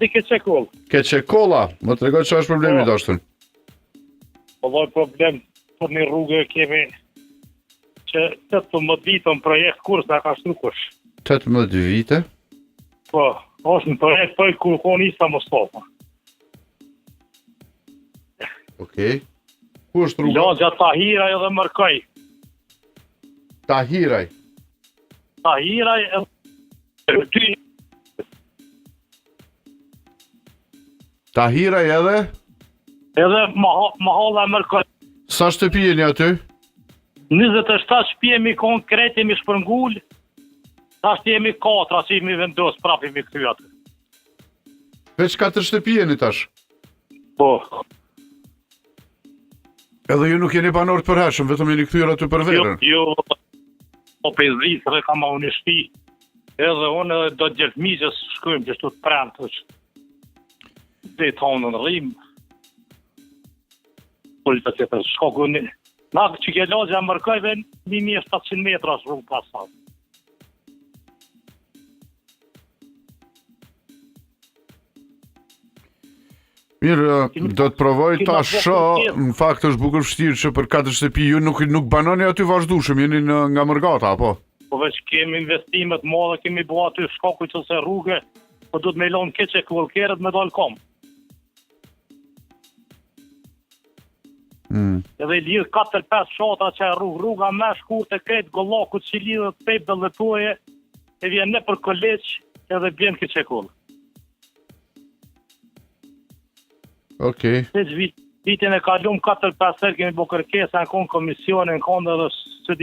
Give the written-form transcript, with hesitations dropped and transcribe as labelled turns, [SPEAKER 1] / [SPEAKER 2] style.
[SPEAKER 1] Fshati Keqekoll.
[SPEAKER 2] Keqekolla, më trego çfarë është problemi
[SPEAKER 1] Po.
[SPEAKER 2] i dashtun.
[SPEAKER 1] Po lloj problem për një rrugë kemi që 18 vite në projekt kur s'na ka shtru kush.
[SPEAKER 2] 18 vite.
[SPEAKER 1] Po, është në projekt për kur kon Isa Mustafa.
[SPEAKER 2] Okej. Ku është rruga?
[SPEAKER 1] Lagja Tahiraj edhe Mërkoj.
[SPEAKER 2] Tahiraj.
[SPEAKER 1] Tahiraj edhe dy
[SPEAKER 2] Tahiraj edhe
[SPEAKER 1] edhe maha- mahalla e Mërkoj.
[SPEAKER 2] sa shtëpi jeni aty?
[SPEAKER 1] 27 shtëpi jemi kon krejt jemi shpërngul. Tash jemi katra që jemi vendos prapë jemi kthy aty.
[SPEAKER 2] Veç katër shtëpi jeni tash.
[SPEAKER 1] Po.
[SPEAKER 2] Edhe ju nuk jeni banor të përhershëm, vetëm jeni kthyer aty për
[SPEAKER 1] Jo,
[SPEAKER 2] verën.
[SPEAKER 1] jo, po për Zvicrë kam unë një shtëpi. Edhe unë edhe do të miqës shkojmë që shtu të premtë që dhe tonë në rrim. Po të tjetër, shkoku një... Na që ke lagja mërkojve 1700 metra është rrugë pas saj.
[SPEAKER 2] Mirë, do të provoj ta
[SPEAKER 1] Kina
[SPEAKER 2] shoh,
[SPEAKER 1] bërë
[SPEAKER 2] në fakt është bukur vështirë që për katër shtëpi ju nuk nuk banoni aty vazhdueshëm, jeni në nga mërgata apo?
[SPEAKER 1] Po veç kemi investimet madhe, kemi bo aty shkaku që se rrugë, po duhet me lonë keqe kullkeret me dalë kom.
[SPEAKER 2] Mm.
[SPEAKER 1] Edhe i lidh 4-5 fshatra që e rrugë, rruga më e shkurtë e krejt Gollakut që lidhet prej Belletoje e vjen nëpër Kolegj edhe bjen Keqekoll.
[SPEAKER 2] Okej.
[SPEAKER 1] Veç vit, vitin e kalum 4-5 herë kemi bo kërkesa në konë komisione, në konë edhe së di.